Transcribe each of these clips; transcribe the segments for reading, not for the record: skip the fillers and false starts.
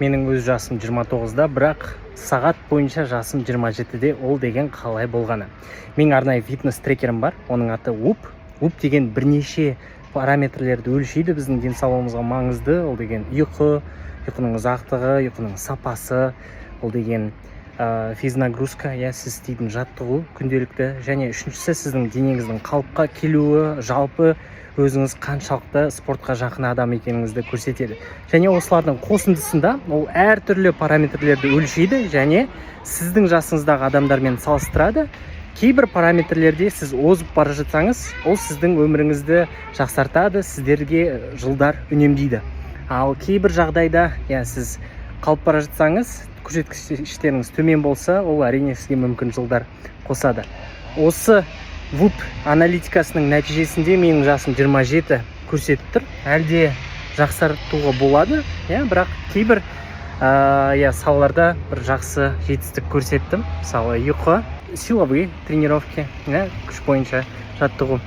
Менің өз жасым 29-да, бірақ сағат бойынша жасым 27-де. Ол деген қалай болғаны? Менің арнайы фитнес трекерім бар, оның аты Whoop. Whoop деген бірнеше параметрлерді өлшейді, біздің денсаулығымызға маңызды. Ол деген ұйқы, ұйқының ұзақтығы, ұйқының сапасы, ол деген физнагрузка, иә, сіз істейтін жаттығу күнделікті, және үшіншісі сіздің денеңіздің қалыпқа келуі, жалпы өзіңіз қаншалықты спортқа жақын адам екеніңізді көрсетеді. Және осылардың қосындысында ол әртүрлі параметрлерді өлшейді және сіздің жасыңыздағы адамдармен салыстырады. Кейбір параметрлерде сіз озып бара жатсаңыз, ол сіздің өміріңізді жақсартады, сіздерге жылдар үнемдейді. Ал кейбір жағдайда, иә, сіз қалып бара жатсаңыз, көрсеткіштеріңіз төмен болса, ол, әрине, сізге мүмкін жылдар қосады. Осы Whoop аналитикасының нәтижесінде менің жасым 27 көрсетіп тұр. Әлде жақсартуға болады, иә, бірақ кейбір иә, салаларда бір жақсы жетістік көрсеттім. Мысалы, ұйқы, силовые тренировки, иә, күш бойынша жаттығу.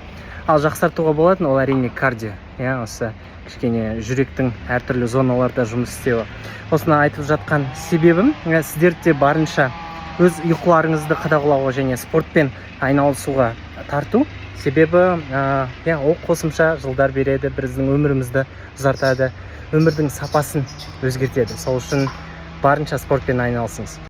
Ал жақсартуға болатын ол, әрине, кардио, иә, осы кішкене жүректің әртүрлі зоналарда жұмыс істеуі. Осыны айтып жатқан себебім, иә, сіздерді де барынша өз ұйқыларыңызды қадағалауға және спортпен айналысуға тарту. Себебі иә, ол қосымша жылдар береді, біздің өмірімізді ұзартады, өмірдің сапасын өзгертеді. Сол үшін барынша спортпен айналысыңыз.